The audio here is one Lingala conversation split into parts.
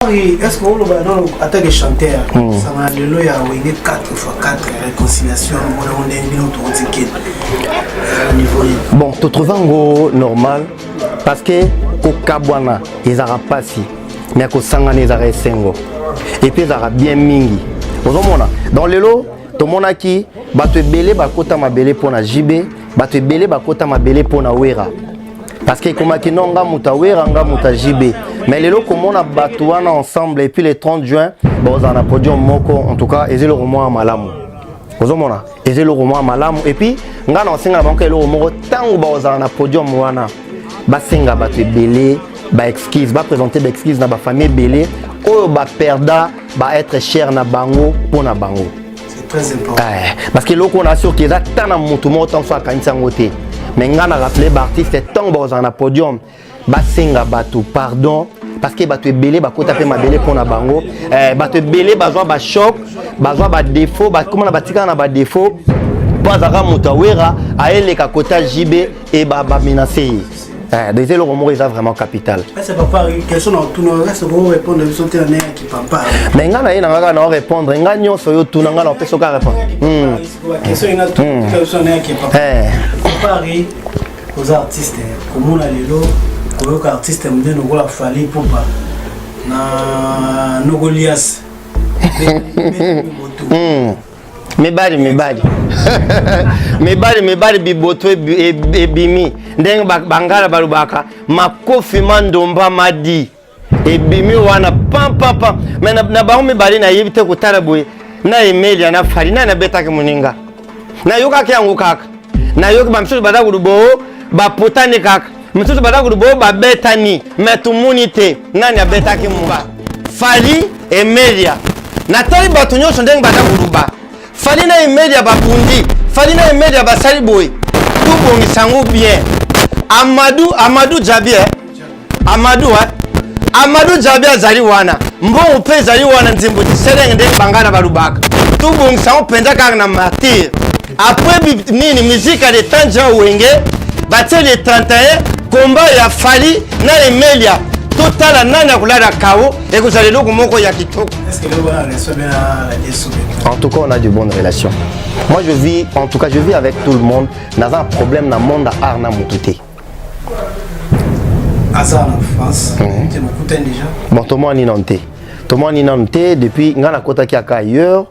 Est-ce que oloba nano attaque chanteur sanga lelo ya Wenge 4 x 4 réconciliation mona ngo ndenge bino tokotikeli niveau nini? Bon, totrouve yango normal parce que kokabwana ezalaka mpasi, mais kosangana ezalaka esengo et puis ezalaka bien mingi. Ozomona, donc lelo tomonaki bato ebele bakota mabele mpo na JB, bato ebele bakota mabele mpo na Wera, parce que ekomaki no nga moto awera, nga moto JB. Mais lelo komona bato wana ensemble et puis le 30 juin bozala na podium moko, en tout cas eza eloko moko ya malamu. Ozomona, eza eloko moko ya malamu. Et puis nga na osenga na bango eloko moko: ntango bakozala na podium wana, basenga bato ebele baexcuse, baprésente baexcuse na bafamille ebele oyo baperda baêtre cher na bango mpo na bango. C'est très important. Eh, parce que eloko wana soki eza ta na motu moko ntango so akanisi yango te. Mais nga na rappele baartiste, ntango bakozala na podium, basenga bato pardon, parce que bato ebele bakota mpe mabele mpo na bango. Eh, bato ebele bazwa bachoc, bazwa badéfaut, bakoma na batikala na badéfaut mpo azalaka moto awera, ayeleka kota JB e bamenace ye. Eh, donc eza eloko moko eza vraiment capital. Est-ce papa, question na otuna, est-ce que répondre biso te na ndenge ya kipampa? Mais nga na ye na nga kaka na orépondre nga nyonso oyo tuna nga na opesa oka répondre. Question inga tuna biso na ndenge ya kipampa. Eh. Papa Henri, oza artiste, komona lelo, koyoka artiste monene lokola Fally Ipupa na Nokolias. Mibali, mibali, mibali, mibali, biboto ebimi ndenge bangala balobaka makofi mandomba madi ebimi wana pampampa. Me na bango mibale nayebi te kotala boye na Emelia na Fally, nani abetaki moninga? Nayokaki yango kaka, nayoki bamisusu baza kulubo bapotani kaka, misusu baza kulubo babetani, me tomoni te nani abetaki moka. Fally, Emelia, natali bato nyonso ndenge baza koluba Fally na Emelia babundi, Fally na Emelia basali boye. Tobongisa yango bien. Amadou, Amadou Jabi, eh? Amadou, eh? Amadou Jabi azali wana, mbongo mpe ezali wana, nzembo tiselenge ndenge bangana balobaka. Tobongisa yango mpenza kaka na martyr. Après nini, musique ya le 30 juin, Wenge batie le 31, combat ya Fally na Emelia, totala nani akolala kao. Ekozala eloko moko ya kitoko. Est-ce que lelo wana relation bien na Yesu? En tout cas, on a de bonnes relations. Moi, je vis, en tout cas, je vis avec tout le monde. Naza un problème dans le monde art na mutu te. Aza na France te, mokutani déjà? Bon, tomoni nano te. Tomoni nano te depuis nga nakotaki aka ailleurs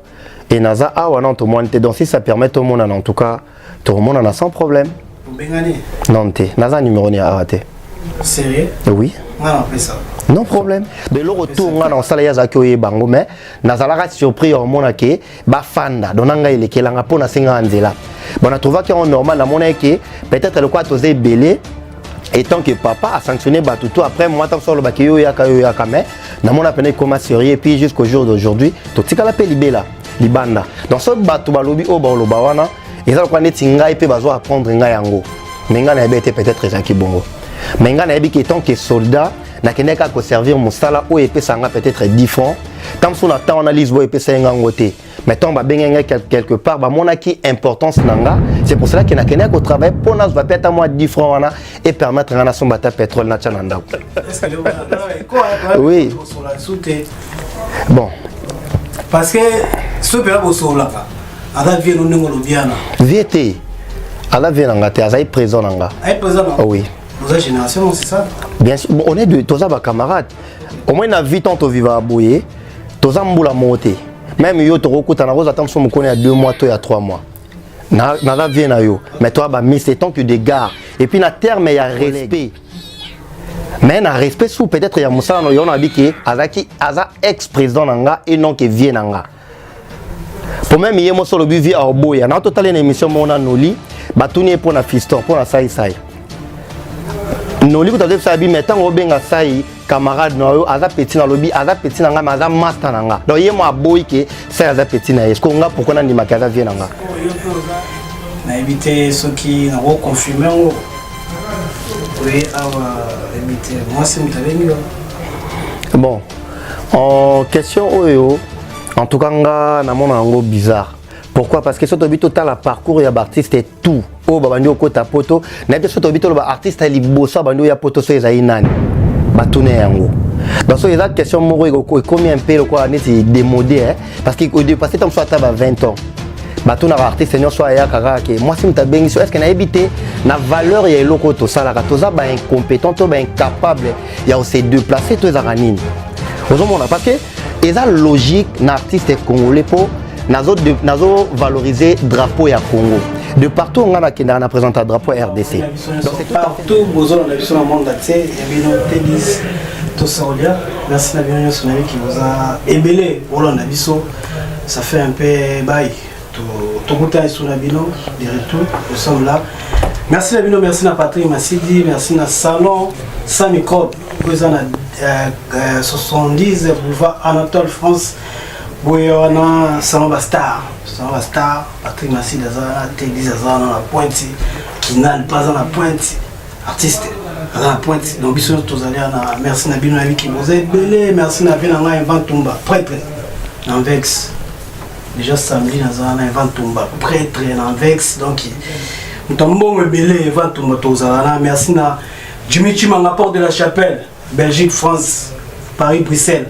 et naza awa non, tomoni te. Donc si ça permet tomonana, en tout cas, tomonana sans problème. Obengani? Non te, naza numéro ni awa te. Sérieux? Oui. Nga na opesa. Non problème. De le retour nga na osala ye azalaki oyeba yango, mais nazalaka surpris ya omona ke bafanda. Donc na ngai elekelanga mpo nasengaka nzela. Bon, natrouvaki yango normal, namona ke peut-être lokola toza ebele, étant que papa a sanctionné bato tout après moi, ntango so alobaki yo oyaka, yo oyaka, mais namona pene ekoma sérieux. Et puis jusqu'au jour d'aujourd'hui totikala mpe libela libanda. Donc so bato balobi oyo baloba wana eza lokola neti ngai mpe bazwa apprendre ngai yango, mais ngai nayebi ete peut-être ezalaki bongo. Mais ngai nayebi ke tant que soldat nakendaki kaka koservir mosala oyo epesaka nga peut-être 10 francs. Ntango mosusu na temps wana Lisbo epesa ye ngango te, mais ntango babengai ngai quelque part, bamonaki importance na nga. C'est pour cela ke nakendaki kotravaille mpo nazwa mpe ata mwa 10 francs wana e permettre nga nasomba ata pétrole natya na ndako. Oui. Bon. Parce que soki mpena bosololaka, aza vie no ndenge olobi wana. Vie te, aza vie na nga te, azali présent na nga. Aye présent na Oui. Oza génération, c'est ça? Bien sûr. Bon, on est deux, toza bacamarade. Au moins na vie, tant tovivaka boye, toza mbula moko te. Même yo tokokutana, kozwa ata mosu mokoni ya 2 mois to ya 3 mois. Naza vie na yo, mais toza bamis tant que des gars. Et puis na terme ya respect, mais na respect sous peut-être ya mosala na yo, nayebi ke azalaki, aza ex président na nga et non ke vie na nga. Po même ye moso olobi vie aoboya na totali na émission moko na Noli, batuni ye mpo na fiston, mpo na Saisai. Noli kuta azobisa bi, mais ntango obenga Sai camarade na yo, aza petit na, alobi aza petit na nga, mais aza master na nga. Donc ye mo aboyi ke Sai aza petit na ye. Ceque nga pourquoi nandimaki aza vie na nga? Yo mpe oza, nayebi te soki nakoconfirme yango oye awa, nayebi te mwasi moto abengi yo. Bon, en question oyo, en tout cas nga namona yango bizarre. Pourquoi? Parce que soki toyebi, totala parcours ya baartiste et tout oyo babandi okota poto, nayebi te soki toyebi toloba artiste ya liboso abandi oya poto so ezali nani. Batuna yango. Donc soki eza question moko ekomi un peu lokola neti démodé, hein? Parce que odépasse ta mosusu ata ba 20 ans, batunaka artiste nyonso ayaka kaka ke mwasi moto abengi so. Est-ce nayebi te na valeur ya eloko oyo tosalaka, toza baincompetent to baincapable ya kose déplacer to ezalaka nini? Ozomona, parce que eza logique na artiste congolais mpo nazo valoriser drapeau ya Congo de partout. Nga nakendaka na présenter drapeau ya RDC. Donc c'est partout bozolanda biso na monde entier ya bino Tedis Tosolia. Merci na bino nyonso, nayebiki boza ebele bolanda biso. Ça fait un peu bail tokutani so na bino de retour, nous sommes là. Merci na bino, merci na Patrick Masidi, merci na Salon Sans Microbe oyo eza na 70 boulevard Anatole France. Boye wana salon bastar, salon bastar. Patrick Masidi aza wana, Tedis aza wana na pointe, Kinal mpe aza na pointe, artiste aza na pointe. Donc biso nyonso tozali wana. Merci na bino, nayebiki boza ebele. Merci na vie na ngai Evan Tumba, prêtre na Anvex. Déjà samedi naza wana, Evan Tumba, prêtre na Anvex. Donc moto ya mbongo ebele, Evan Tumba, tozala na. Merci na Jimmy Chimanga, porte de la Chapelle, Belgique, France, Paris, Bruxelles,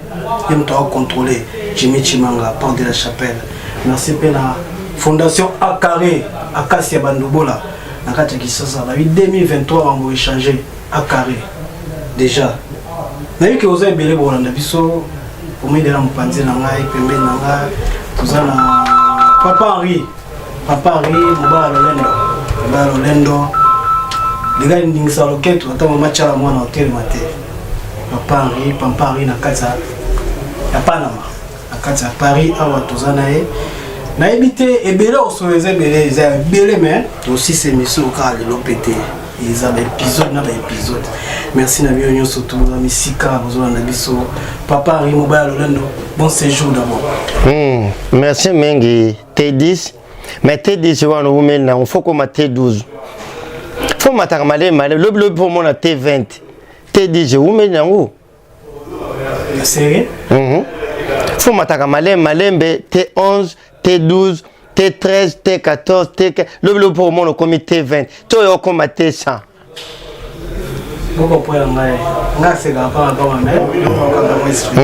ye moto akocontrôle. Jimmy Chimanga, porte de la Chapelle. Merci mpe na Fondation A Carré, Akasi ya Bandubola na kati ya Kisasa. Nabi 2023 bango échange A Carré. Déjà nayebi ke oza ebele bolanda biso. Omendela mopanzi na ngai, pembeni na ngai toza na Papa Henri, Papa Henri Mobala Lolendo, Mobala Lolendo lega ndingisa loketo ata mama tyala mwana otelema te. Papa Henri, Papa Henri na kati ya Panama, na kati ya Paris awa toza na ye. Nayebi te ebele osolo eza ebele, eza ebele, mais tosisa émission kaka lelo mpe te, eza baépisode na baépisode. Merci na bino nyonso toza misika bozolanda biso. Papa Henri Mobaya Lolendo, bon séjour d'abord. Merci mingi T10, mais T10 wana owumeli nango, faut koma T12, faut mataka malemi malemi, lobi lobi mpo omona T20. T10 ewumeli nango. Sérieux? Faut mataka malembe malembe, T11, T12, T13, T14, T, lobi lobi mpo omona okomi T20 to oyo okoma T100. Bokopoya ngai, ngai asekaka pamba pamba, mais okanga mwa esprit,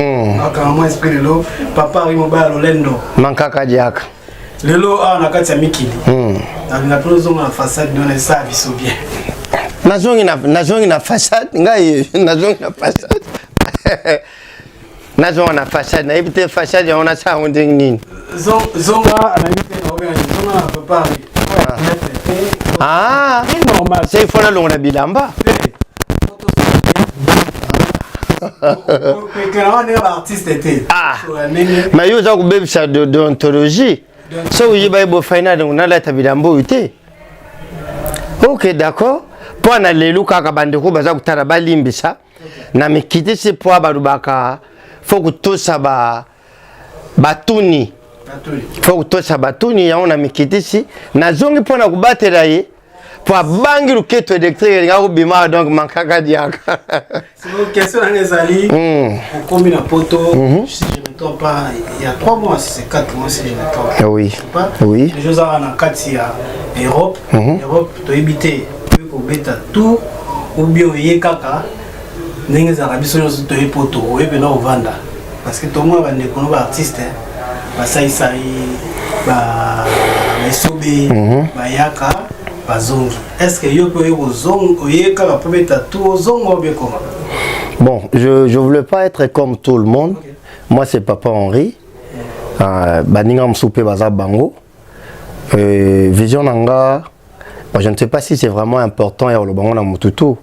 okanga mwa esprit lelo. Papa Henri Mobaya Lolendo. Mankaka diaka. Lelo awa na kati ya mikili, nalinga mpe ozonga na façade wana, esala biso bien. Nazongi na façade, ngai nazongi na façade, nazonga na façade. Nayebi te façade yango nasala yango ndenge nini. Zonga, nayebi te naobenga, zonga na Papa Henri. Ah, normal. Se ifo nalongo na bilamba. Pekela wana ndenge baartiste te. Ah. Ndenge Ma yo oza kobebisa déontologie. So oyeba ye bofai nalata bilamba oyo te. Ok, d'accord. Mpo na lelo kaka bandeko baza kotala, balimbisa na mikitisi mpo balobaka faut kotosa batuni, faut kotosa batuni yango. Na mikitisi, nazongi mpo na kobatela ye mpo abangi loketo électrique elinga kobima. Donc mankaka diaka. Question nanga ezali, okomi na poto, si je me trompe pas, il y a 3 mois, si c'est 4 mois, si je me trompe oui pas. Oui. Déjà ozalaka na kati ya Europe. Europe toyebi te, oyebi kobeta tour ou bien oye kaka ndenge ezalaka biso nyonso toye poto, oye mpena kovanda? Parce que tomona bandeko no baartiste basalisai baesobe, bayaka, bazongi. Est ce que yo mpe oye kozonga, oye kaka mpo beta tour, ozonga obe koma? Bon, je voulais pas être comme tout le monde. Moi, c'est Papa Henri. Baninga mosusu mpe baza bango. Vision na nga, bon, je ne sais pas si c'est vraiment important ya koloba ngo na motu tout.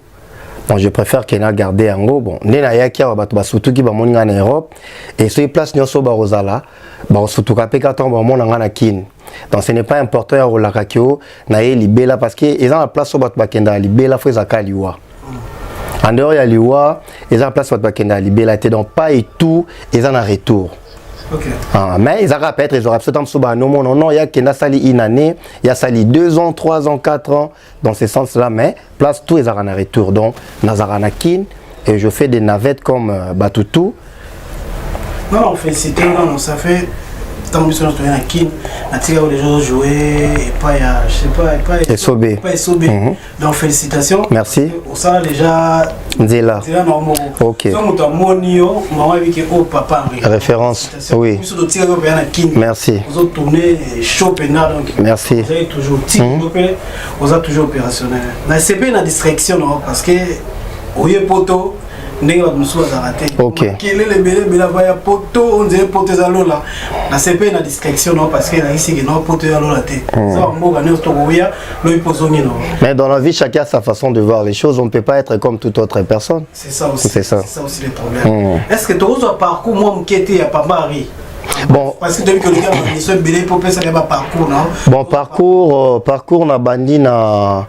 Bon, je préfère ke na garder yango. Bon, nde nayaki awa, bato basutuki bamoni nga na Europe et soki place nyonso bakozala, bakosutuka mpe kaka ntango bamona nga na Kine. Donc ce n'est pas important ya kolakaki o naye libela, parce que eza na place oyo bato bakendaka libela, faut ezalaka liwa. En dehors ya liwa, eza na place bato bakendaka libela te. Donc pas et tout eza na retour. Ah, mais ezalaka peut-être ezwaka biso ntango mosusu banomona non, ya kenda asali une année, ya sali 2 ans, 3 ans, 4 ans, dans ce sens là. Mais place tout ezalaka na retour. Donc nazalaka na Kine et je fais des navettes comme batutu. Non, non, félicité, non, non, ça fait Ntango biso nyonso toye na Kin, natika oyo déjà ozojoue epai ya, je sais pas, epai Esobe. Epai Esobe. Donc félicitations. Merci. Osala déjà nzela. Nzela na yo moko. So moto amoni yo, mama yebi ke oyo papa Henri. Référence. Félicitations. Oui. Biso totikaki yo mpenza na Kin. Merci. Ozotourne chaud mpenza, donc Merci. ozali toujours ti mpe oza toujours opérationnel. Na sepe na distraction na yo, parce que oye poto ndenge bato mosusu bazalaka te. Makelele ebele ebele ava ya poto, onzele poto eza lola. Na sepe na distraction na yo, parce que elakisi ke na poto eza lola te, eza bamboka nyonso tokoya loyi mpo ozongi na yo. Mais dans la vie, chacun a sa façon de voir les choses. On ne peut pas être comme toute autre personne. C'est ça aussi. C'est ça. C'est ça aussi le problème. Est-ce que tokozwa parcours mwa moke te ya papa Henri? Bon. Parce que toyebi ke oleka bamission ebele mpo opesaka baparcours na yo. Bon, parcours na bandi na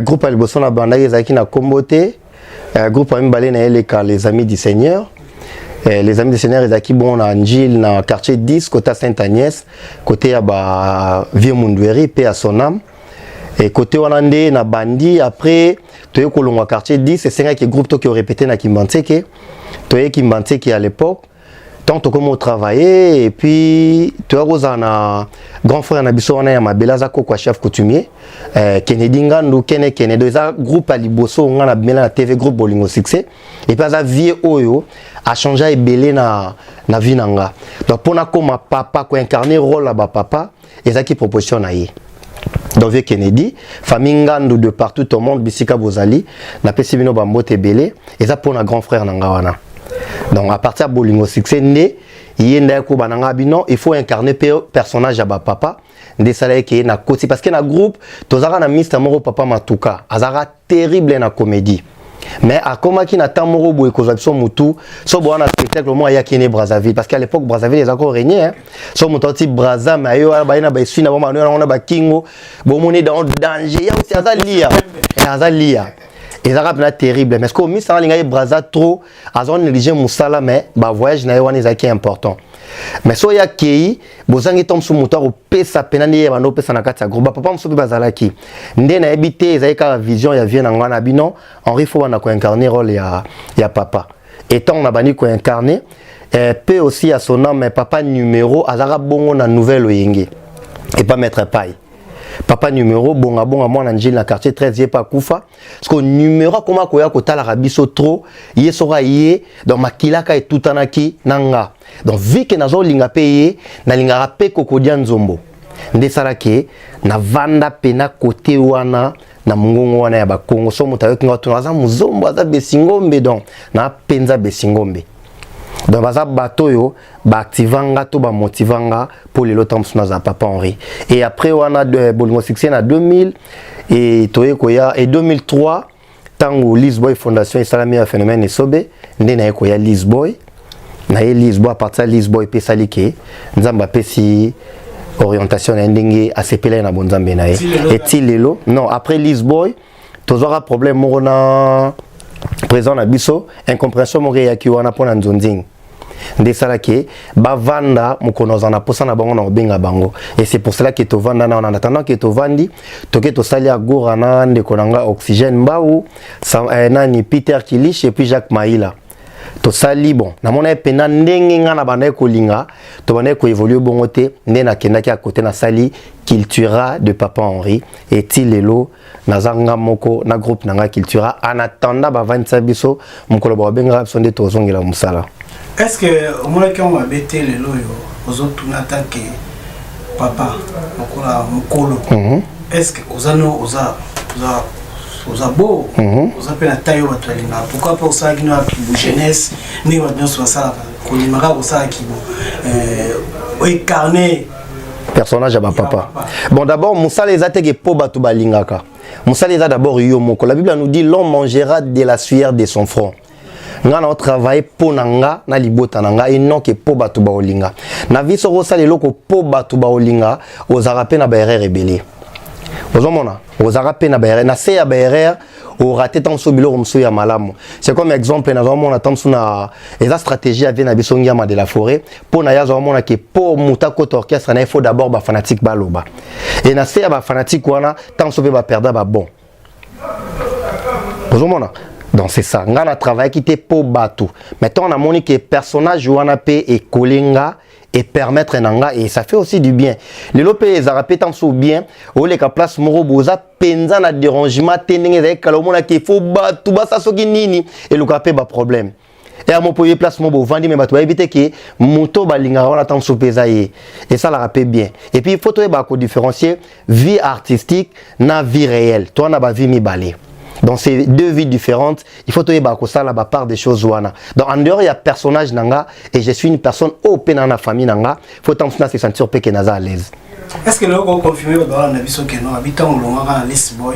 groupe ya liboso na bandaki ezalaki na kombo te. Groupe ya mibale na eleka Les Amis du Seigneur. Les Amis du Seigneur ezalaki bon na Njil, na quartier 10, côté Sainte-Agnès, côté ya ba vieux Mundueri pe à son âme. Et côté wana nde na bandi. Après toye kolongwa quartier 10, esengaki groupe toki orépété na Kimbanseke. Toye Kimbanseke à l'époque, tant tokomi otravailler, et puis toya kozala na grand frère na biso wana ya mabele, aza koko ya chef coutumier Kennedy Ngandu Kene Kene. Eza groupe ya liboso nga na bimela na TV, groupe Bolingo Succès. Et puis aza vieux oyo achange ebele na vie na nga. Donc mpona koma papa, koincarne rôle ya bapapa, ezalaki proposition na ye. Donc vieux Kennedy, famille Ngandu de partout au monde, bisika bozali, napesi bino bambote ebele. Eza mpona grand frère na nga wana. Donc à partir ya Bolingo Succès nde ye nde akoba na nga bino, il faut incarner pe personnage ya bapapa. Nde esalaki ye na koti, parce que na groupe tozalaka na mister moko, papa Matuka, azalaka terrible na comédie, mais akomaki na temps moko boye kozwa biso mutu. So bowana spectacle moko ayaki ne Brazzaville, parce qu'à l'époque Brazzaville ezalaki régné, hein. So moto ati Brazza, mais ayo wana baye na baesui na bango, yango na bakingo, bomoni dans danger ya aussi aza lia, aza lia, ezalaka mpena terrible. Mais ce que omisa alingaki Braza trop, aza néglige mosala, mais bavoyage na ye wana ezalaki important. Mais so oyo akei, bozangi to mosusu moto akopesa mpena nde ye banda opesa na kati ya groupe. Bapapa mosusu mpe bazalaki nde nayebi te, ezalaki kaka vision ya vie na ngai na bino: Henri, faut banda koincarne rôle ya papa. Et ntango na bandi koincarne, pe aussi ya son âme, papa Numéro azalaka bongo na Nouvelle Oyenge epa maître Pai. Papa Numéro bonga bonga mwana Njili na quartier 13, ye pa akufa. Parce que Numéro akoma koya kotalaka biso trop. Ye soko aye, donc makilaka etutanaki na nga. Donc vu ke nazolinga mpe ye, nalingaka mpe kokodia nzombo, nde esalaki navanda pena kote wana na mongongo wana ya bakongo. So moto ayoki nga, tuna aza mozombo, aza besingombe. Donc na mpenza besingombe. Donc baza bato oyo baactiva nga to bamotiva nga mpo lelo ntango mosusu nazala papa Henri. Et après wana de Bolingo Succès na 2000, et toye koya et 2003, ntango Lisboy Fondation esalami ya phénomène Esobe, nde naye koya Lisboy. Naye Lisboy, à partir ya Lisboy mpe esali ke Nzambe apesi orientation na ye ndenge asepelaki na bonzambe na ye eti lelo. Non, après Lisboy tozwaka problème moko na président na biso, incompréhension moko eyaki wana mpo na nzonzingi. Nde esalaki bavanda mokolo azala na posa na bango na kobenga bango. Et c'est pour cela ke tovanda na wana. En attendant ke tovandi, toke tosali agora na ndeko na nga Oxygène Mbau, nani, Peter Kilish et puis Jacques Maïla. Tosali bon, namona ye mpena ndenge nga na bandaki kolinga, tobandaki koévolue bongo te. Nde nakendaki ya kote, nasali Cultura de Papa Henri. Eti lelo naza nga moko na groupe na nga Cultura, en attendant bavandisa biso mokolo babengaka biso nde tozongela mosala. Est ce que omonaki yango mabe te lelo oyo ozotuna tanke papa lokola mokolo? Est ce que oza no oza beau, oza mpe na taille oyo bato balingaka, pourquoi mpe osalaki no ya kibo jeunesse ndenge bato nyonso basalaka, kondima kaka kosala kibo oincarne personnage ya bapapa? Bon, d'abord mosala eza teke mpo bato balingaka. Mosala eza d'abord yo moko. La Bible nous dit: «L'homme mangera de la sueur de son front.» Nga na otravaille mpo na nga na libota na nga, et non ke mpo bato baolinga. Na vie, soki osala eloko mpo bato baolinga, ozalaka mpe na baerreur ebele. Ozomona ozalaka mpe na baerreur, na se ya baerreur orate ntango mosusu biloko mosusu ya malamu. C'est comme exemple, nazomona ntango mosusu na eza stratégie ya vie na biso Ngiama de la Forêt. Mpo na ye azomona ke mpo moto akota orchestre na ye, faut d'abord bafanatique baloba. E na se ya bafanatique wana, ntango mosusu mpe baperda babon. Ozomona, donc c'est ça. Nga na travaillaki te mpo bato, mais ntango namoni ke personnage wana mpe ekole nga. Et permettre na nga, et ça fait aussi du bien. Lelo mpe ezalaka mpe ntango mosusu bien oleka place moko boza mpenza na dérangement te, ndenge ezali kala, omonaki faut bato basa soki nini, elukaka mpe baproblème eya mo mpo ye place moko bovandi, me bato bayebi te ke moto balingaka wana, ntango mosusu mpe eza ye. Esalaka mpe bien. Et puis il faut toyebaka kodifférencier vie artistique na vie réelle. To wana bavie mibale, donc c'est deux vies différentes. Il faut toyebaka kosala bapart des choses wana. Donc en dehors ya personnage na nga, et je suis une personne oyo mpe na famille na nga, faut ntango mosusu na se sentir mpe ke naza à l'aise. Est ce que lelo koconfirme bato balanda biso ke no abi ntango olongaka na List Boy,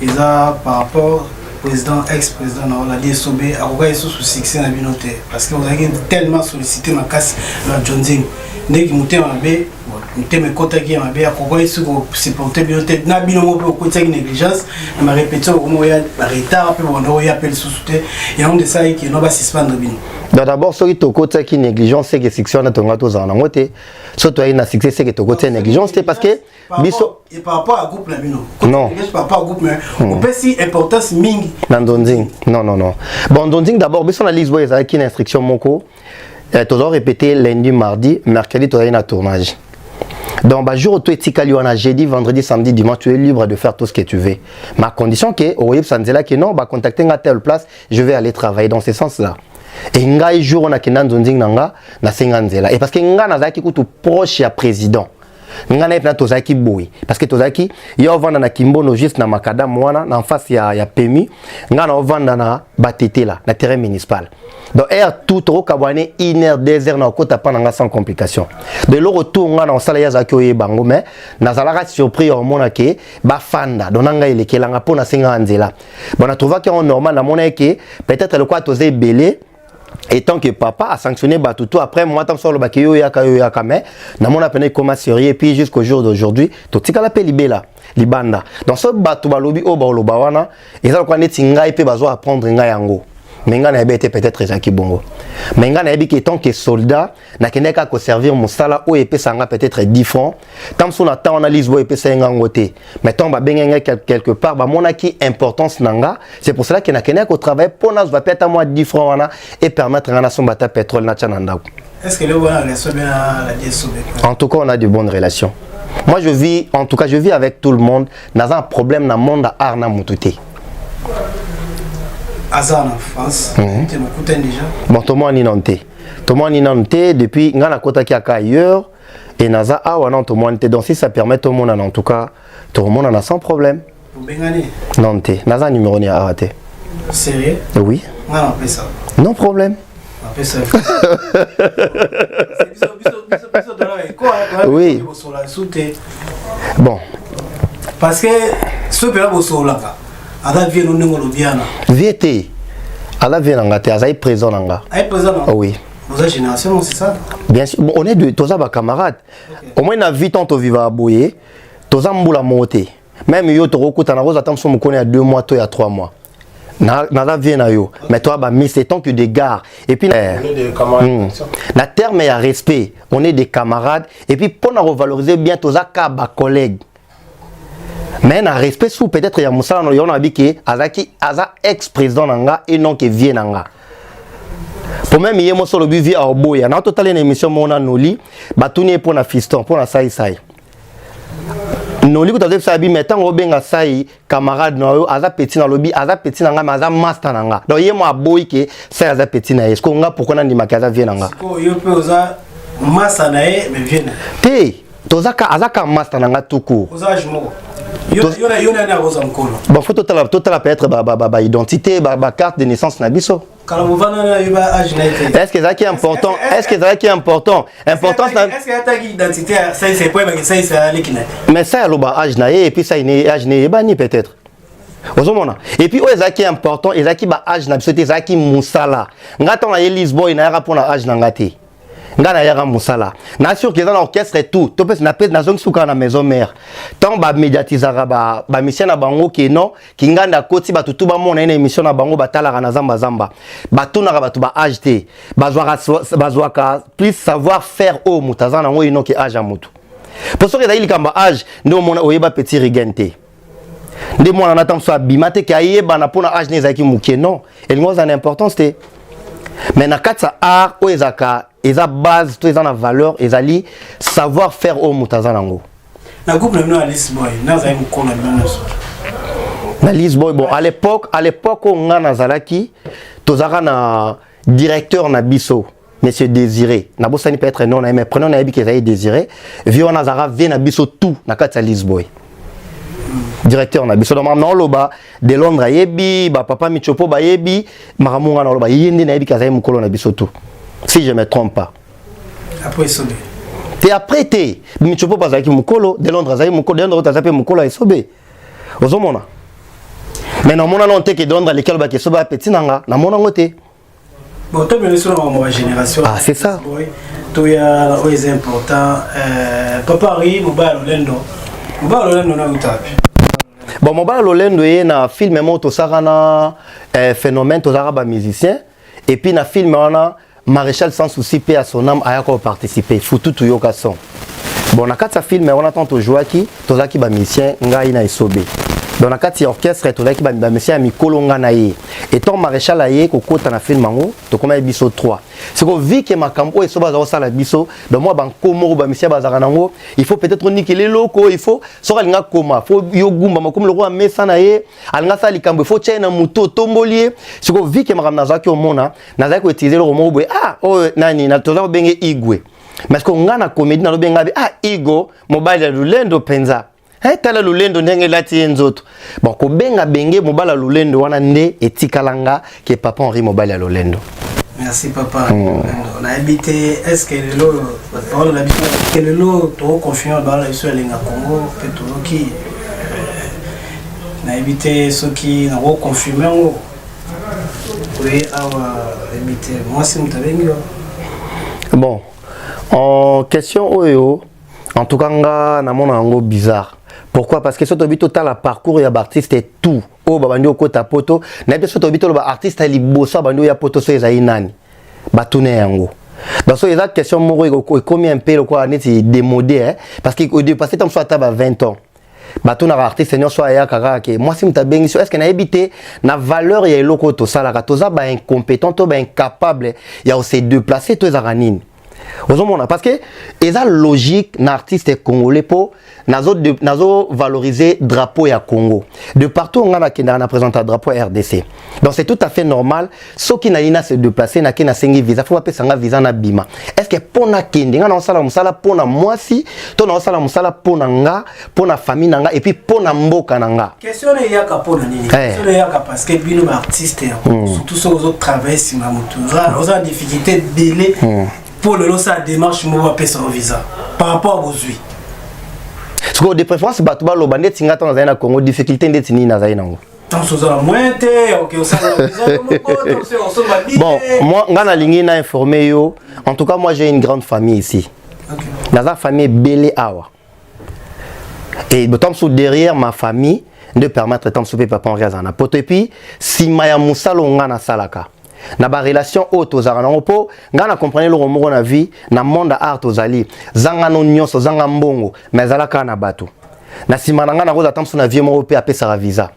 eza par rapport président, ex président na Oladi Esobe, akokaki lisusu succès na bino te, parce que ozalaki tellement sollicité makasi na Jonzing, ndenge motema mabe, motema ekɔtaki ya mabe, akokaki soki kosupporte bino te na bino moko mpe okotisaki négligence na barépétition, okoma oya baretard mpe bonda oya mpe lisusu te. Yango nde esalaki keno basuspendre bino. Donc d'abord, soki tokotiaki négligence, seke succès wana tonga tozala nango te. So toyaki na succès, seke tokotia négligence te, parce que biso Et par rapport à groupe na bino? Non. Par rapport à groupe, mais opesi importance mingi. Na Ndonzing? Non, non, non. Bon, Ndonzing, d'abord, biso na Lisboy ezalaki na instruction moko, toza répété lundi, mardi, mercredi tozali na tournage. Donc bajour to etikali wana, jeudi, vendredi, samedi, dimanche, tu es libre de faire tout ce que tu veux, ma condition ke okoyebisa nzela ke non, bacontacte nga telle place, je vais aller travailler. Dans ce sens là e ngai jour oyo nakenda Nzonzing na nga, nasenga nzela, et parce que nga nazalaki kutu proche ya président, ngai na ye mpena tozalaki boye, parce que tozalaki, ye ovanda na Kimbono, juste na makadamu wana na face ya pemi, ngai na ovanda na Batetela, na terrain municipal. Donc heure tout tokokabwana, une heure, 2 heures, na okota mpa na nga sans complication. De eloko tout ngai na osala, ye azalaki oyeba yango, mais nazalaka surpris ya omona ke bafanda. Donc na ngai elekelanga mpo nasengaka nzela. Bon, natrouvaki yango normal. Namona ke peut-être lokola toza ebele, et tant que papa a sanctionné bato tout, après moi tant so alobaki yo yaka, yo yaka, mais namona pene ekoma sérieux. Et puis jusqu'au jour d'aujourd'hui totikala mpe libela libanda. Donc so bato balobi oyo baloba wana, eza lokola neti ngai mpe bazwa apprendre ngai yango, mais ngai nayebi ete peut-être ezalaki bongo. Mais ngai nayebi ke tant que soldat, nakendaki kaka koservir mosala oyo epesaka nga peut-être 10 francs. Ntango mosusu na temps wana Lisboy epesa ye nga yango te, mais ntango babengai ngai quelque part, bamonaki importance na nga. C'est pour cela ke nakendaki kotravaille mpo nazwa mpe ata mwa 10 francs wana e permettre nga nasomba ata pétrole, natya na ndako. Est-ce que lelo wana relation bien na la Esobe? En tout cas, on a de bonnes relations. Moi, je vis, en tout cas, je vis avec tout le monde. Naza un problème na monde art na mutu te. Aza na France te, bokutani déjà? Bon, tomwani nano te, tomwani nano te. Depuis ngai nakotaki aka ailleurs et naza awa, nano tomwani te. Donc si ça permet tomonana, en tout cas tokomonana sans problème. Obengani? Non te, naza numéro ni ya awa te. Sérieux? Oui. Nga na opesa. Non problème. Apesa. Oui. Bosola su te? Bon. Parce que soki mpena bosololaka, aza vieux no ndenge olobi wana. Vieux te, aza vieux na nga te, azali présent na nga. Aye présent na? Oui. Boza génération, c'est ça? Bien sûr. Bon, on est deux, toza bacamarade. Au moins na vie, tant tovivaka boye, toza mbula moko te. Même yo, tokokutana, kozwa ata mosu mokoni ya 2 mois to ya 3 mois, naza vieux na yo, mais toi bamis tant que des gars. Et puis On est des camarades. Na terme ya respect, on est des camarades. Et puis mpona revaloriser bien, toza ka bacollègue, mais na respect sous peut-être ya mosala na yo, na bi ke azalaki, aza ex président na nga et non ke vieux na nga. Po même ye moso olobi vieux aoboya na totali na émission moko na Noli, batuni ye mpo na fiston, mpo na saisai. Noli kuta azobisa bi, mais ntango obenga sai camarade na yo, aza petit na, alobi aza petit na nga, mais aza master na nga. Donc ye mo aboyi ke sai aza petit na ye. Est-ce nga pourquoi nandimaki aza vieux na nga? Sikoyo yo mpe oza masa na ye, mais vieux na Te, toza ka, aza ka master na nga tout court. Oza age moko? Yo nani akoza mokolo? Bon, faut totala peut-être ba identité, ba carte de naissance na biso. Kala bovanda na yo, ba age na ye te? Est ce que ezalaki important? Est ce que ezalaki important, importance na Est ce que ataki identité ya saisa po oyebaki saisa aleki na ye? Mais ça aloba age na ye, et puis ça age ne eyebani peut-être, ozomona. Et puis oyo ezalaki important, ezalaki ba age na biso te, ezalaki mosala. Nga ntango naye Lisboy, nayaka mpona age na nga te, nga nayaka mosala. Na sûr ke eza na orchestre tout to mpe nazongi suka na maison mère, ntango bamédiatisaka bamission na bango ke non, kinganda akoti, bato tu bamona ye na émission na bango, batalaka na zambazamba, batunaka bato ba age te, bazwaka plus savoir faire oyo moto aza nango ino ke age ya motu. Po soki ezali likambo age nde omona oyeba petit rigen te, nde mwana na ntango mosusu abima te ke ayebana mpona age ne ezalaki moke, non, elingi ozala na importance te. Mais na kati ya art oyo ezalaka eza base to eza na valeur ezali savoir faire oyo moto aza nango. Na groupe na bino ya Lisboy, nazali mokolo na bino nyonso? Na Lisboy, bon, à l'époque oyo nga nazalaki, tozalaka na directeur na biso, monsieur Désiré. Nabosani peut-être nom na ye, mais prénom nayebi ke ezali Désiré. Vieux wana azalaka vieux na biso tout na kati ya Lisboy, directeur na biso. Donc makambo naoloba, de Londres ayebi, bapapa Michopo bayebi makambo nga naoloba. Ye nde nayebi ke azali mokolo na biso tout, si je me trompe pas. Après Esobe? Te, après te. Michopo bazalaki mokolo, de Londres azalaki mokolo, de Londres aza mpe mokolo ya Esobe, ozomona. Mais namona nano te ke de Londres aleki alobaki Esobe apeti na nga, namona yango te. Bon, tobele so na makambo ya génération. Ah, c'est ça. Toya oyo eza important, papa Henri, mobali lolendo. Mobali lolendo na uta wapi? Bon, mobali lolendo ye na film moko tosaka na phénomène, tozalaka bamusicien. Et puis na film wana, Maréchal Sans Souci, mpe ya son âme, ayaka koparticiper fututu yoka son. Bon, na kati ya film wana, ntango tozwaki, tozalaki bamusicien, ngai na Esobe. Donc na kati ya orchestre tozalaki bamusicien ya mikolo, nga na ye. Etant Maréchal aye kokota na film yango, tokomaki biso 3. Siko vu que makambo oyo Esobe aza kosala biso, donc mwa banko moko bamusicien bazalaka nango, il faut peut-être onikela eloko, il faut soki alinga koma, faut yo gumba makomi lokola mesa na ye, alinga asala likambo, il faut tia ye na motu, otomboli ye. Siko vu que makambo nazalaki omona, nazalaki koutiliser eloko moko boye, ah, oyo nani toza kobenge Igwe. Parce que nga na comédie nalobenga be, ah, Igo mobali ya lulendo mpenza. Hey, tala lulendo ndenge elati ye nzoto. Bon, kobenga benge mobali ya lulendo wana nde etikala nga ke papa Henri mobali ya lolendo. Merci, papa. Nayebi te, est ce que lelo bato baola biso ke lelo tokoconfirme baola biso elenga Congo mpe toyoki, nayebi te soki nakoconfirme yango. Oye awa, nayebi te, mwasi moto abengi yo? Bon, en question oyo, en tout cas nga namona yango bizarre. Pourquoi? Parce que soki toyebi, totala parcours ya baartiste et tout oyo babandi okota poto. Nayebi te soki toyebi, toloba artiste ya liboso abandi oya poto so ezali nani, batuna yango. Donc so eza question moko ekomi un peu lokola neti démodé, hein? Parce que odépassé ntango mosusu ata ba 20 ans, batunaka artiste nyonso ayaka kaka ke mwasi moto abengi so. Est ce que nayebi te na valeur ya eloko oyo tosalaka, toza baincompétent to baincapable ya kose déplacer to ezalaka nini? Ozomona, parce que eza logique na artiste congolais mpo nazo valoriser drapeau ya Congo de partout. Nga nakendaka na présenter drapeau ya RDC, donc c'est tout à fait normal. Soki nalingi na se déplacer, nake, nasengi visa, faut bapesa nga visa, na bima. Est ce que mpo nakende, nga naosala mosala mpo na mwasi to naosala mosala mpo na nga, mpo na famille na nga, et puis mpo na mboka na nga? Question na eyaka mpo na nini? Question eyaka parce que bino baartiste, surtout soki ozotravaille nsima motu, oza na difficulté ebele mpo lelo osala démarche moko bapesa yo visa par rapport à bozwi. Sikoyo, de préférence bato baloba ndeti nga ntango nazali na Congo, difficulté ndeti nini nazali nango? Ntango oza na moyen te, oke osala visa yo moko, osomba. Bon, moi nga nalingi na informer yo. En tout cas, moi j'ai une grande famille ici. Naza famille ebele awa, et ntango mosusu derrière ma famille nde permettre ntango mosusu mpe papa Henri azala na poto. Et puis nsima ya mosala oyo nga nasalaka na barelation oyo tozalaka nango, mpo ngai na comprendre eloko moko na vie, na monde ya art, tozali zanga no nyonso, zanga mbongo, mais azala kaka na bato na nsima na ngai. Nakozala ta mosusu na vieux moko mpe apesaka visa,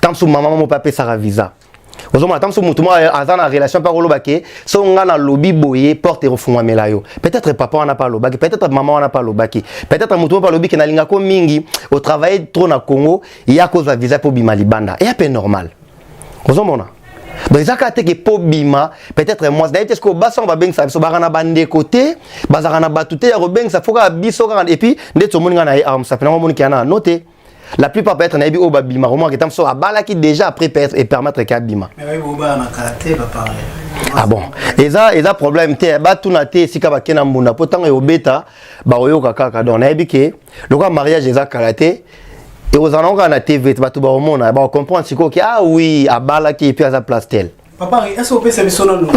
ta mosusu mama moko mpe apesaka visa. Ozomona, ta mosusu motu moko aza na relation mpe akoloba ke so ngai nalobi boye, porte ekofungwamela yo. Peut-être papa wana mpe alobaki, peut-être mama wana mpe alobaki, peut-être motu moko mpe alobi ke nalingako mingi, otravaille trop na Congo, ya kozwa visa mpo obima libanda, eya mpe normal. Ozomona, donc eza kaka te ke mpo bima peut-être mwasi. Nayebi te soki basi yango babengisa biso, bazalaka na bandeko te, bazalaka na bato te ya kobengisa, faut kaka biso kaka. Et puis ndeti omoni ngai na ye awa, mosapi nango omoni ke na no te. La plupart peut-être nayebi oyo babima, komona ke ta mosusu abalaki déjà après, peut-être et permettre ke abima. Ah bon, eza problème te, batuna te esika bake na mbunda mpo ntango ekobeta bakoyoka kaka. Donc nayebi ke lokola mariage eza kala te, ekozala nango kaka na TV te, bato bakomona, bakocomprendre sikoyo ke ah oui, abalaki et puis aza place tel. Papa, est ce que opesa biso nanu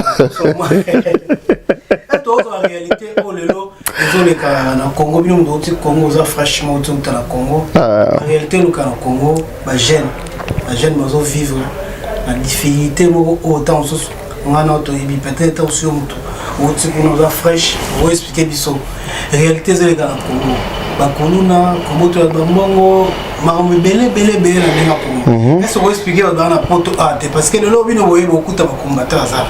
tozwa réalité oyo lelo ezoleka na Congo? Bino moto outi Congo, oza fraîchement outi outa na Congo, réalité eluka na Congo, bajeune bazovivre na difficulté moko oyo ntango mosusu ngai na toyebi peut-être osi yo moto outi kuna, oza fraîche, oexplique biso réalité ezoleka na Congo, bakuluna, kobotola bambongo, makambo ebele ebele ebele na ndenge ya Congo. Est ce oexplique bato baa na poto a te? Parce que lelo bino boyebi okuta bacombattant aza.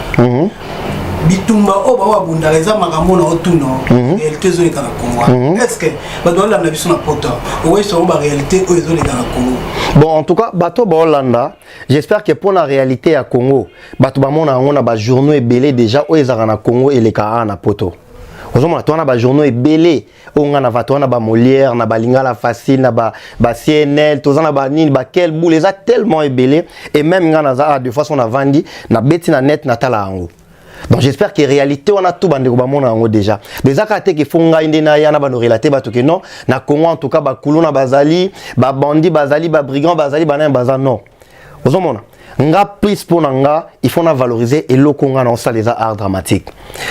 Bitumba oyo bao babundaka eza makambo na otuna réalité ezoleka na Congo. Est ce que bato balanda biso na poto, okoyebisa bango baréalité oyo ezoleka na Congo? Bon, en tout cas, bato baolanda, j'espère que mpo na réalité ya Congo, bato bamona yango na bajournaux ebele déjà oyo ezalaka na Congo, eleka awa na poto. Ozomona to wana bajournaux ebele oyo nga na vato wana, bamolière na balingala facile, na ba CNN, toza na banini, baquel boule, eza tellement ebele. Et même nga naza deux fois so navandi, nabeti na net, natala yango. Donc j'espère que réalité wana tout bandeko bamona yango déjà. Donc eza kaka te ke fo ngai nde naya na bano relate bato ke non, na Congo en tout cas bakuluna bazali, babandi bazali, babrigand bazali, banani baza. Non, ozomona nga plus, mpo na nga il faut na valoriser eloko nga na osala, eza art dramatique.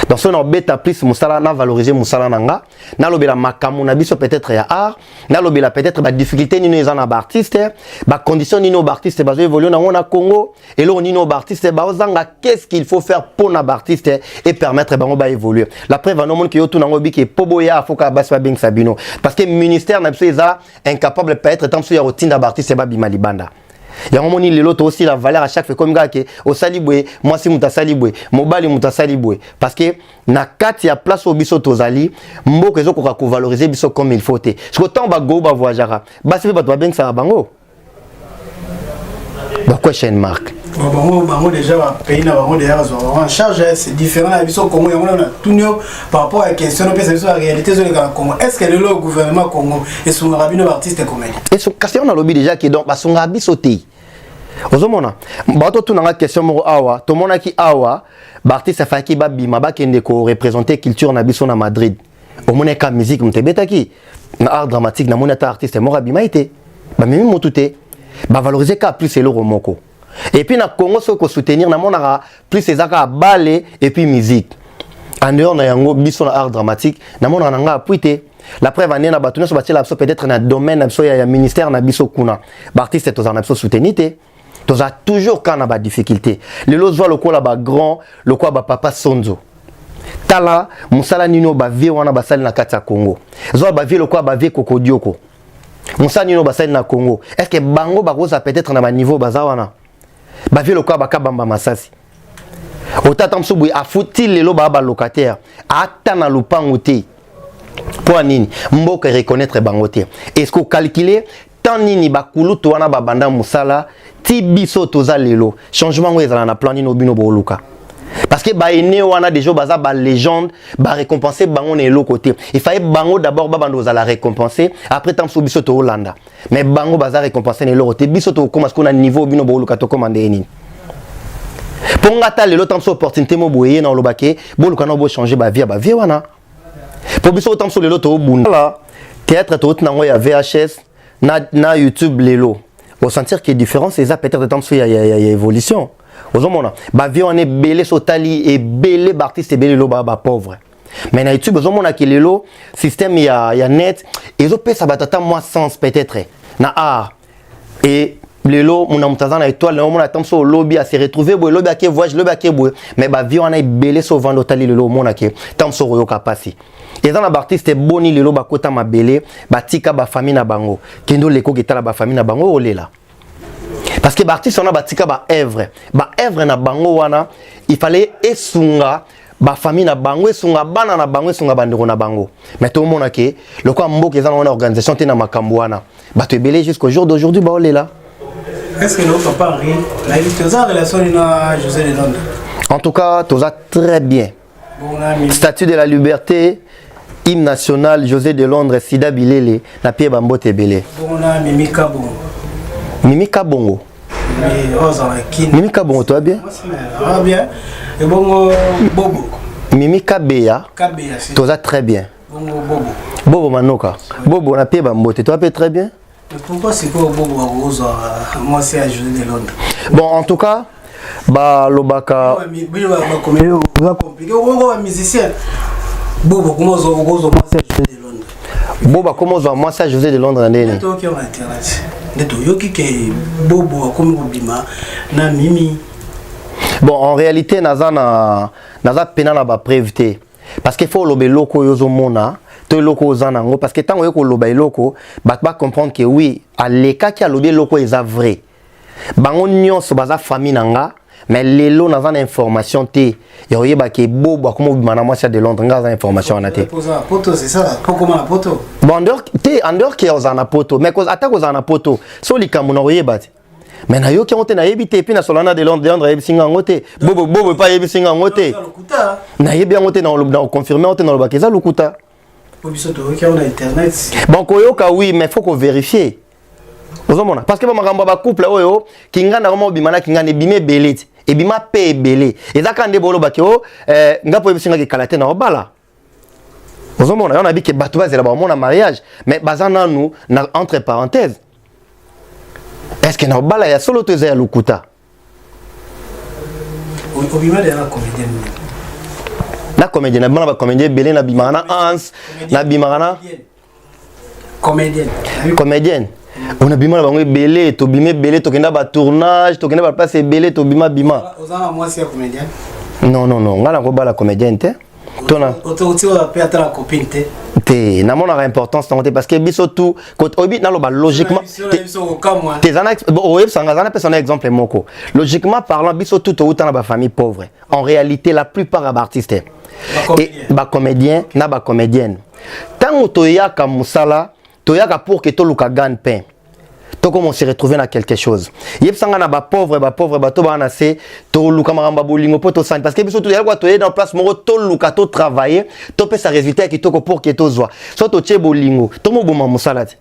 Donc soki na obeta plus mosala, na valoriser mosala na nga, nalobela makambo na biso peut-être ya art, nalobela peut-être badifficulté nini eza na baartiste, bacondition nini oyo baartiste bazo évolue nango na Congo, eloko nini oyo baartiste baozanga, qu'est-ce qu'il faut faire mpo na baartiste et permettre bango baévoluer. La preuve, anomoni ke yo tuna yango obiki po boya afoka basi babengisa bino parce que ministère na biso eza incapable peut-être ntango mosusu ya kotinda baartiste babima libanda. Yango moni lelo toosila valeur à chaque fois ekomi kaka ke osali boye, mwasi moto asali boye, mobali moto asali boye, parce que na kati ya place oyo biso tozali, mboka ezokoka kovaloriser biso comme il faut te. Siko ntango bago bavoyageaka, basi mpe bato babengisaka bango ba question mark. Bango déjà bapays na bango déjà bazwa bango en charge, c'est différent na biso Congo. Yango na tuni yo par rapport à question opesa biso ya réalité ezoleka na Congo. Est ce que lelo gouvernement Congo esungaka bino baartiste comédie? Kasi yango nalobi déjà ke donc basungaka biso te. Ozomona bato tunanga question moko awa, tomonaki awa baartiste afalaki babima, bakende koreprésenter culture na biso na Madrid. Omoni eka musique moto ebetaki na art dramatique, namoni ata artiste moko abimai te, bamemi motu te, bavaloriser kaka plus eloko moko. Et puis na Congo soki kosoutenir, namonaka plus eza kaka bale et puis musique. En dehors na yango, biso na art dramatique namonaka na nga appui te. La preuve ane na bato nyonso batiela biso peut-être na domaine na biso ya ministère na biso kuna, baartiste tozala na biso soutenu te, tozala toujours kaka na badifficulté. Lelo ozwa lokola bagrand, lokola bapapa Sonzo, tala mosala nini oyo bavieux wana basali na kati ya Congo. Zwa bavieux lokola bavieux Kokodioko, mosala nini oyo basali na Congo? Est ce que bango bakozala peut-être na baniveau baza wana? Bavieux lokola bakabamba masasi, otata mosusu boye afuti lelo baa balocataire, ata na lopango te. Mpo ya nini? Mboka reconnaître bango te. Est ce que ocalcule temps nini bakulutu wana babanda mosala ti biso toza lelo? Changement ngo ezala na plan nini bino booluka? Parce que baene wana déjà baza balégende, barécompense bango na eloko te. Il fallait bango d'abord babanda kozala récompense, après ntango mosusu biso toolanda. Mais bango baza récompense na eloko te. Biso tokóma sikoyo na niveau bino booluka, tokóma ndenge nini? Mpo nga ata lelo ntango mosusu opportunité mo boye ye na olobake boluka na bochange bavie ya bavie wana, mpo biso ntango mosusu lelo toobunda théâtre, touti nango ya VHS na YouTube. Lelo osentir que différence eza peut-être ntango mosusu ya évolution. Ozomona bavieux wana ebele, so otali ebele baartiste ebele lelo baa bapauvre, mais na YouTube ozomonaki lelo système ya net ezopesa bato ata mwa sens peut-être na art. Et lelo mona moto aza na étoile na omona ata moso olobi ase retrouve boye, lobi ake voyage, lobi ake boye. Mais bavieux wana ebele, so ovanda otali lelo, omonake ta moso okoyoka mpasi. Eza na baartiste boni lelo bakota mabele, batika bafamille na bango? Kende oleka, oketala bafamille na bango, olela, parce que baartiste wana batika baœuvre, baœuvre na bango wana il fallait esunga bafamille na bango, esunga bana na bango, esunga bandeko na bango. Mais tomona ke lokola mboka eza na wana organisation te na makambo wana, bato ebele jusqu'au jour d'aujourd'hui baolela. Est ce que lelo papa Henri, nayebi te, oza relation nini na José de Londres? En tout cas toza très bien. Statue de la Liberté, hymne national, José de Londres, Sida Bilele na pie bambote ebele. Bona Mimi Kabongo? Mimi Kabongo? Mimi Kabongo toza bien. Ah bien. Ebongo Bobo? Mimi Kabeya? Kabeya. Toza très bien. Bongo Bobo? Bobo Manoka, Bobo na pie bambote, toza mpe très bien. Mais pourquoi sikoyo Bobo akozwa mwasi ya José de Londres? Bon, en tout cas balobaka Bino bacomédien compliqué, okongo bamusicien. Bobo koma okozwa mwasi ya José de Londres? Bobo akoma ozwa mwasi ya José de Londres na ndeni? Toyoki yango na internet nde toyoki ke Bobo akomi kobima na Mimi. Bon, en réalité naza pena na bapreuve te, parce que faut oloba eloko oyo ozomona to eloko oza nango, parce que ntango oyo koloba eloko, bato bacomprendre ke oui, alekaki alobi eloko eza vrai. Bango nyonso baza famille na nga, Mais lelo naza na information te ya koyeba ke Bobo akoma obima na mwasi ya de Londres. Nga aza na information wana te. Bon, en dehors te, en dehors ke ozala na poto, mais ata kozala na poto so likambo na koyeba te, mais nayoki yango te, nayebi te. Et puis nasola na de Londres, de Londres ayebisi nga yango te, Bobo, Bobo epa ayebisi nga yango te, nayebi yango te, na confirme yango te, nalobaka eza lokuta. Bon, koyoka oui, mais faut kovérifier. Ozomona, parce que bamakambo ya bacouple oyo, kinganda koma obima na kinganda, ebima ebele ti ebima mpe ebele. Eza kaka nde bolobaki o nga mpo oyebisi ngaki kala te na obala. Ozomona, yo nayebi ke bato bazela bamona mariage, mais baza nanu na entre parenthèse: est ce que na obala ya solo to eza ya lokuta? Obima deya na comédien? Na comédien, nabima na bacomédien ebele. Nabimaka na Hans, nabimaka na Comédienne. Comédienne, on abima na bango ebele. Tobima ebele, tokenda batournage, tokenda baplace ebele, tobima bima. Oza na mwasi ya comédienne? Non, non, non, ngai nakobala comédienne te. Tona mpe ata na copine te? Te, namonaka importance nango te, parce que biso tout oyebi, naloba logiquement te, oyebisanga aza, napesa na exemple moko. Logiquement parlant, biso tout touta na bafamille pauvre. En réalité, la plupart ya baartiste, bacomédien na bacomédienne, ntango toyaka mosala, toyaka pour ke toluka gagne-pain, tokoma se retrouver na quelque chose. Yebisanga, na bapauvre, bapauvre, bato baa na se, toluka makambo ya bolingo mpo tosani? Parce que biso toyali kwa, toye na place moko, toluka totravailler, topesa résultat ya kitoko pour ke tozwa. So totie bolingo, tomoboma mosala te.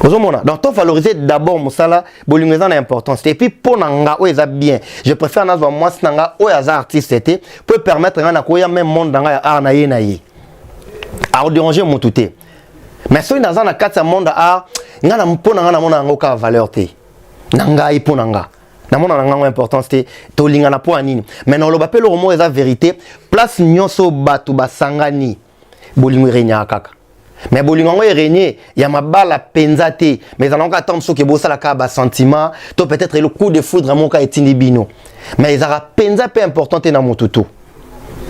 Ozomona, donc tovaloriser d'abord mosala, bolingo eza na importance te. Et puis mpo na nga, oyo eza bien, je préfère nazwa mwasi na nga oyo aza artiste te, po permettre nga na koya même monde na nga ya art na ye, na ye akodéranger motu te. Mais soki naza na kati ya monde art, nga na mpo na nga namona yango kaka valeur te na ngai. Mpo na nga, namona na ngango importance te. Tolingana mpo ya nini? Mais naloba mpe eloko moko eza vérité: place nyonso bato basangani, bolingo eregnaka kaka. Mais bolingo yango erégner ya mabala mpenza te, mais ezalaka kaka ntango soki bosala kaka basentiment to peut-être le coup de foudre moko etindi bino, mais ezalaka mpenza mpe important te na motu tout.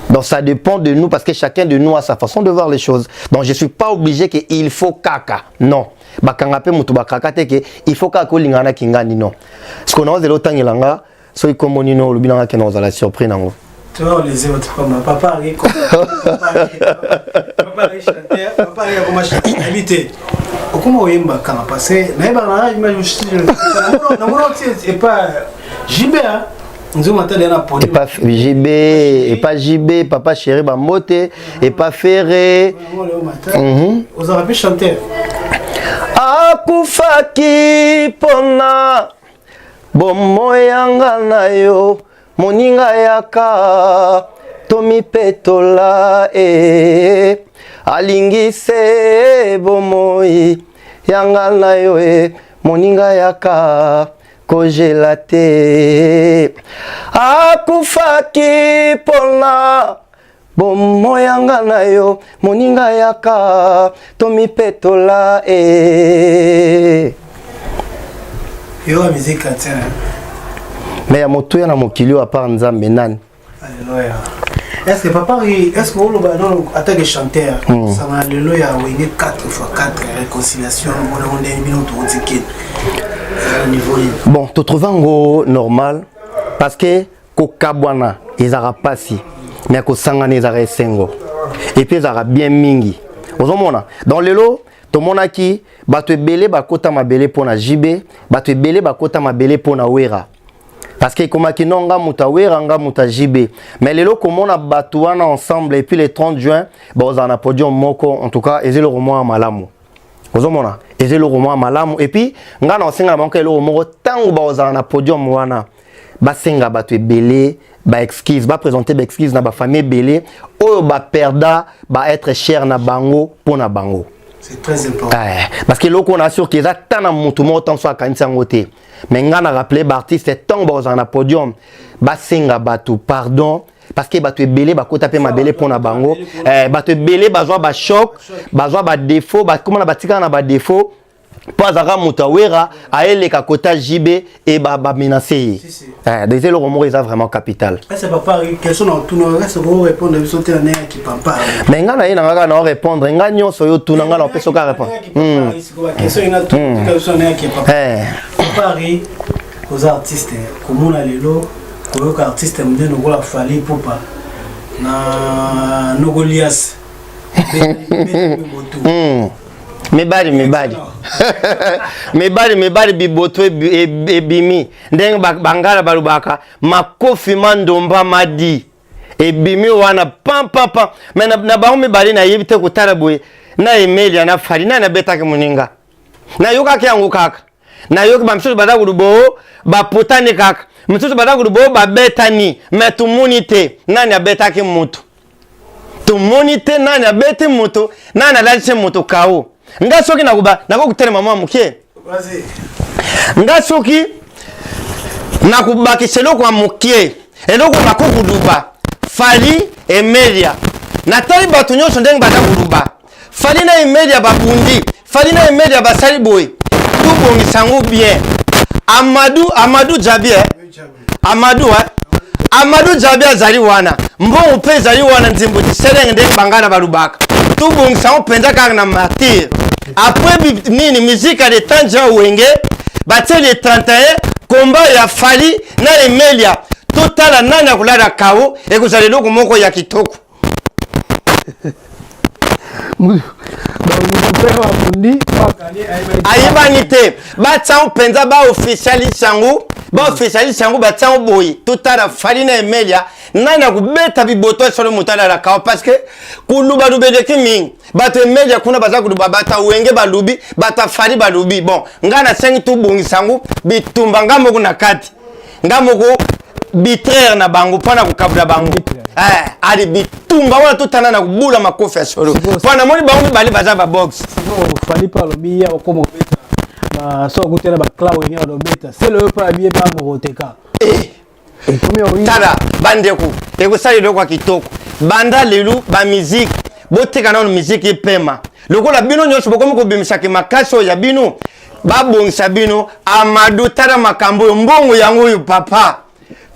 Donc ça dépend de nous, parce que chacun de nous a sa façon de voir les choses. Donc je suis pas obligé que il faut kaka. Non. Bakanga pe mutu bakaka te ke il faut kaka kolingana na kingani, non. Ce qu'on a ozela otangela nga soki kombo nini, olobi nanga ke na ozala surpris nango. Tu vois, les autres comme papa Henri, papa Henri chanteur, papa Henri akoma chanteur. Nayebi te okoma oyemba kanga, parce que nayebaka na image namona oti epa JB nzongo ata na podium. Epa JB, epa JB, papa chéri, bambote, epa Ferre. Ozalaka mpe chanteur? Akufaki mpona bomoi yanga na yo, moninga, yaka tomipetola e alingi se bomoi yanga na yo e moninga, yaka kojela te. Akufaki mpona bomoi yanga na yo, moninga, yaka tomipetola e Yo ya musique chrétienne? Mais ya motuya na mokili oyo à part Nzambe, nani? Alléluia. Est-ce que papa, est-ce que oloba non, en tant que chanteur, ça va lelo ya Wenge 4 x 4 réconciliation, mona ndenge bino tokoti kini niveau nini? Bon, totrouve yango normal, parce que kokabwana ezalaka mpasi, mais kosangana ezalaka esengo et puis ezalaka bien mingi. Ozomona, donc lelo tomonaki bato ebele bakota mabele mpo na JB, bato ebele bakota mabele mpo na Wera, parce que ekomaki no nga moto awera, nga moto ya JB. Mais lelo komona bato wana ensemble et puis le 30 juin bazala na podium moko, en tout cas eza eloko moko ya malamu. Ozomona, eza eloko moko ya malamu. Et puis nga na osenga na bango eloko moko: ntango bazala na podium wana, basenga bato ebele baexcuse, baprésente baexcuse na bafamille ebele oyo baperda baêtre cher na bango mpo na bango. C'est très important. Eh, parce que eloko wana sûr ke eza ta na motu moko ntango so akanisi yango te. Mais nga na rappele baartiste, ntango bazala na podium, basenga bato pardon, parce que bato ebele bakota mpe mabele mpo na bango. Eh, bato ebele bazwa bachoc, bazwa badéfaut, bakóma na batikala na badéfaut mpo azalaka moto awera, ayeleka kota JB e bamenace ye. Si, si. Eh, donc eza eloko moko eza vraiment capital. Est-ce que papa, question na tuna, est-ce que vous répondre biso te na ndenge ya kipampa? Mais nga na ye na nga kaka na orépondre nga nyonso oyo tuna nga na opesa oka répondre. Question ina tuna biso na ndenge ya kipampa. Eh, Papa Henri, oza artiste, komona lelo Koyoka artiste monene lokola Fally Ipupa na Nogolias. Mibali mibali mibali mibali biboto ebimi ndenge bangala balobaka makofi mandomba madi ebimi wana pam pam pam. Me na bango mibale nayebi te kotala boye na Emelia na Fally nani abetaki moninga. Nayokaki yango kaka, nayoki bamisusu baza koloba o bapotani kaka, misusu baza koloba o babetani, me tomoni te nani abetaki moto, tomoni te nani abeti moto, nani alalisi moto kao. Nga soki nakoba nakoki kotelema mwa moke, nga soki nakobakisa eloko ya moke, eloko bakokoluba Fally Emelia. Natali bato nyonso ndenge baza koluba Fally na Emelia babundi, Fally na Emelia basali boye, tobongisa yango bien. Amadou, Amadou Djabi, eh? Amadou, eh? Amadou Djabi azali wana, mbongo mpe ezali wana, nzembo tiselenge ndenge bangana balubaka, tobongisa yango mpenza kaka na martyr. Après nini musique ya le 30 juin Wenge batie le 31 combat ya Fally na Emelia, totala nani akolala kao, ekozala eloko moko ya kitoko. Ayebani te, batia mpenza baofficialise yango, baofficialise yango, batia yango boye, totala Fally na Emelia nani akobeta biboto ya solo moto alala kao, parce que kolubaluba eleki mingi. Bato Emelia kuna baza koluba, bato ya Wenge balubi, bato ya Fally balubi. Bon, ngai nasengi tobongisa yango bitumba, ngai moko na kati, ngai moko bitraire na bango mpo na kokabula bango. Ali bitumba wana totanda na kobula makofi ya solo, mpo namoni bango mibale baza baboxe. Fally mpe alobi ya okoma obeta so okutela bacla Wenge balobeta sele oyo mpe abie mpe amokoteka. Tala bandeko, ekosala eloko ya kitoko. Banda lelo bamiziki botika nano miziki epema, lokola bino nyonso bokomi kobimisaki makasi oyo ya bino, babongisa bino. Amadou, tala makambo oyo, mbongo yango oyo papa,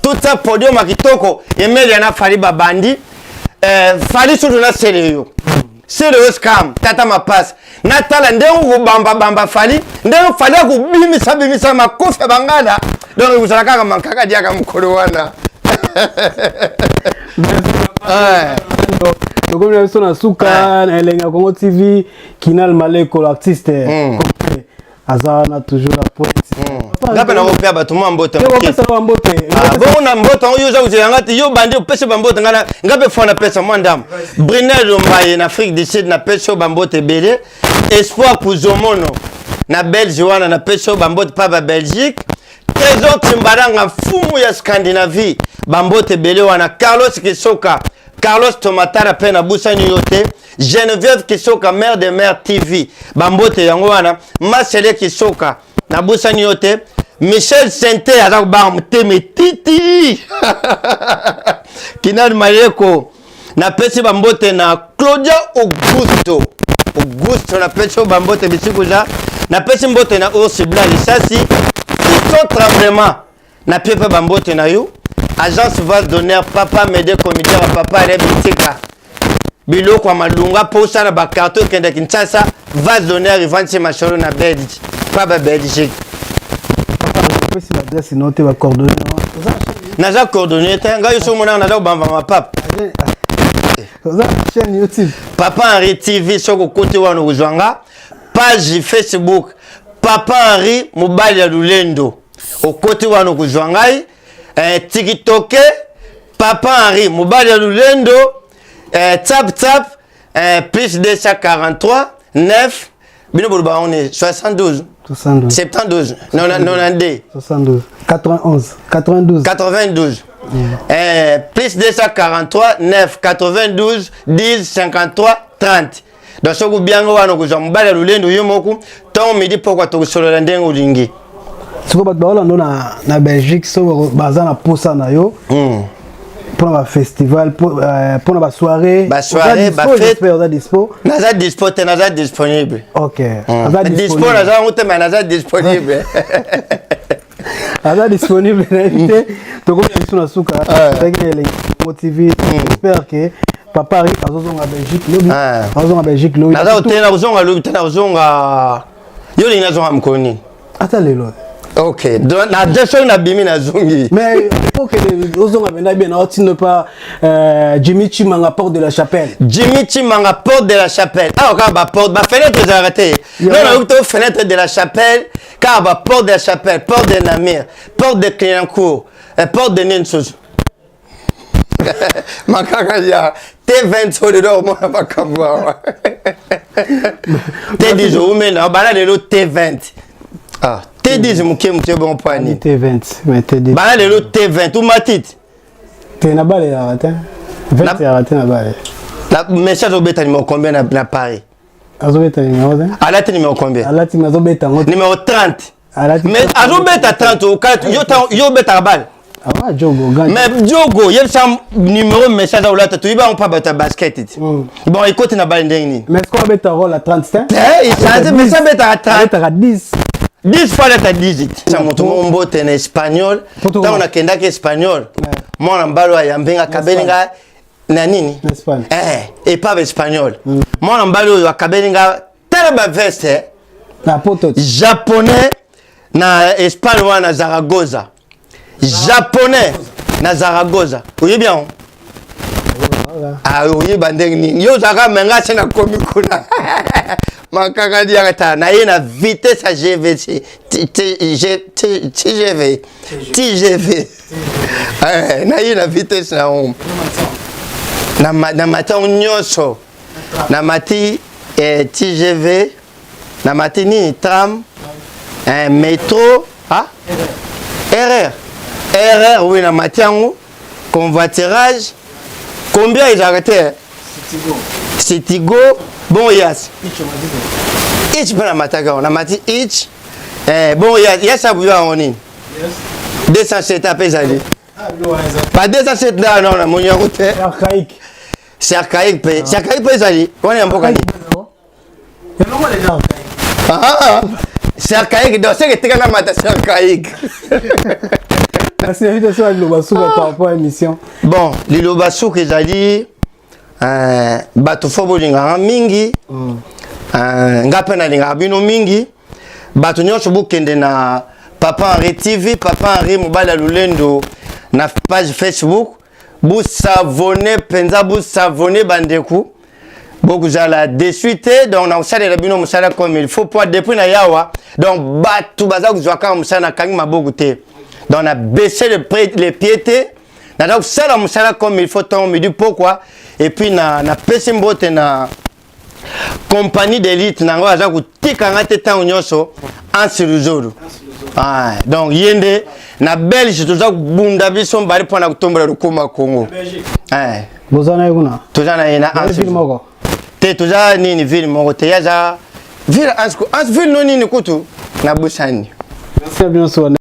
totia podium ya kitoko. Emelia na Fally babandi, Fally sutu na sele yo, sele yo scam tata mapasi. Natala ndenge okobambabamba Fally, ndenge Fally akobimisa bimisa makofi ya bangala, donc ekozala kaka mankaka diaka mokolo wana. Tokomi na biso na suka na Elengi ya Congo TV. Kinal Maleko, l'artiste aza wana toujours na pointe. Nga mpe nakopea bato mwa mbote. Opesa mbote. Bongo na mbote yango yo oza kozela nga te, yo bandi opesa bambote, nga nga mpe fo napesa mwa ndambo. Brinel Ombaye na Afrique du Sud, napesi yo bambote ebele. Espoir Kuzomono na Belge wana, napesi yo bambote pa ba Belgique. Trésor Timbalanga, mfumu ya Scandinavie, bambote ebele wana. Carlos Kisoka, Carlos Tomatara mpe nabusani yo te. Geneviève Kisoka, mère de mère TV, bambote yango wana. Masele Kisoka, nabusani yo te. Michel Sente aza kobanga motema etiti. Kinal Mayeko, napesi bambote na Claudia Augusto, Augusto napesi yo bambote bisikuza. Napesi mbote na Ursibla Lisasi Fiston Tremblement, napie mpe bambote na yo. Agence Vase d'honneur, papa Mede comédien, papa Reb Tika biloko ya malunga mpo osala bakarton ekende Kinshasa. Vase d'honneur evandisi masolo na Belge pa ba Belgique. Opesi baadresse no te, bacoordonné? Naza coordonné te, ngai so omonaka naza kobamba mapapa. Oza chaîne YouTube? Papa Henri TV, soki okoti wana okozwa nga. Page Facebook, Papa Henri mobali ya lulendo, okoti wana okozwa ngai. TikTok, Papa Henri mobali ya lulendo. Tap tap, plus 243 9, bino boloba yango ni 72. 72. 72, 92. 72, 91, 92. 92. Plus 243 9 92 10 53 30. Donc soki obianga wana okozwa mobali ya lolendo yo moko, ntongo midi pokwa tokosolola ndenge olingi. Sikoyo bato baolanda na Belgique, so baza na posa na yo mpona bafestival, mpona basoirée? Basoirée, bafête. Oza dispo? Naza dispo te, naza disponible. Ok. Dispo naza yango te, mais naza disponible. Aza disponible, nayebi te. Tokomi na biso na suka ezalaki na Elengi Congo TV. J'espère que papa Henri azozonga Belgique lobi, azozonga Belgique lobi. Naza te, nakozonga lobi te, nakozonga, yo olingi nazonga mokolo nini? Ata lelo. Ok, donc na de soki nabimi nazongi. Mais okende ozonga mpenza bien, naotindo pa Jimmy Chimanga, porte de la Chapelle. Jimmy Chimanga, porte de la Chapelle. Awa kaka baporte, bafenêtre ezalaka te. Non, nayoki to fenêtre de la Chapelle, kaka baporte de la Chapelle, porte de Namur, porte de Clignancourt, porte de nini susu. Makaka ya T20 oyo lelo omona makambo awa. T10 oumena bala lelo T20. Ah, T10 moke moke bongo mpo ani? T20, mais T10. Bala lelo T20 umatite. Te, na bale yaka te, 20 yaka te na bale. Na Messi azobeta numéro combien na Paris? Azobeta numéro te. Alati numéro combien? Alati, mais azobeta yango te. Numéro 30. Alati. Mais azobeta 30 okati yo ntango yo obetaka bale. Ah, jogo gani. Mais jogo yebisa numéro Messi aza kolata, toyebi yango mpa bato ya basket ti. Bon, ekoti na bale ndenge nini? Mais est-ce qu'on abeta rôle à 30 te? Te, echange. Messi abetaka 30. Abetaka 10. 10 fois alata 18. Sa moto moko mbote na espagnol. Poto. Ntango nakendaki espagnol, mwana mobali oyo ayambi nga, akabeli nga na nini. Na Espagne. Epave espagnol, mwana mobali oyo akabeli nga, tala baveste. Na poto. Japonais na Espagne wana na Zaragoza, japonais na Zaragoza, oyebi yango? Ah, oyeba ndenge nini yo ozalaka? Me nga se nakomi kuna, makaka diaka ta na ye na vitesse ya GVC TGV TGV. Na ye na vitesse na yango na mati yango nyonso, na mati TGV, na mati nini, tram, métro, ah? RR, RR, oui, na mati yango, convoiturage combien ezalaka te, Citigo, bon, yas ich mpe namataka yango, namati ich, bon, yas abuyo yango nini, 207 ape ezali ba 207 nda nao namoni yango te. Archaïque. C'est archaïque mpe, c'est archaïque mpe ezali wana ya mboka nini? Elongo déjà archaïque. Ah, c'est archaïque, donc c'est que tika mata, c'est archaïque. Merci invitation ya liloba suka par rapport à émission. Bon, liloba suka ezali bato fo bolingaka mingi. Nga mpe nalingaka bino mingi. Bato nyonso bokende na Papa Henri TV, Papa Henri mobali ya lolendo, na page Facebook, bos'abonner mpenza, bos'abonner bandeko, bokozala déçu te. Donc nakosalela bino mosala comme il faut, po depuis na yawa, donc bato baza kozwa kaka mosala, nakangi maboko te, donc na baisse le pied te, naza kosala mosala comme il faut, ntongo, midi, pokwa. Et puis na napesi mbote na compagnie d'élite nango aza kotika nga te ntango nyonso, Ansi Luzolo. Ah, donc ye nde na Belge toza kobunda biso mbali mpona kotombola lokoma Congo. Boza na ye kuna? Toza na ye na ville moko? Te, toza nini, ville moko te. Ye aza ville Ansi, ville no nini kutu nabosani. Merci à bino.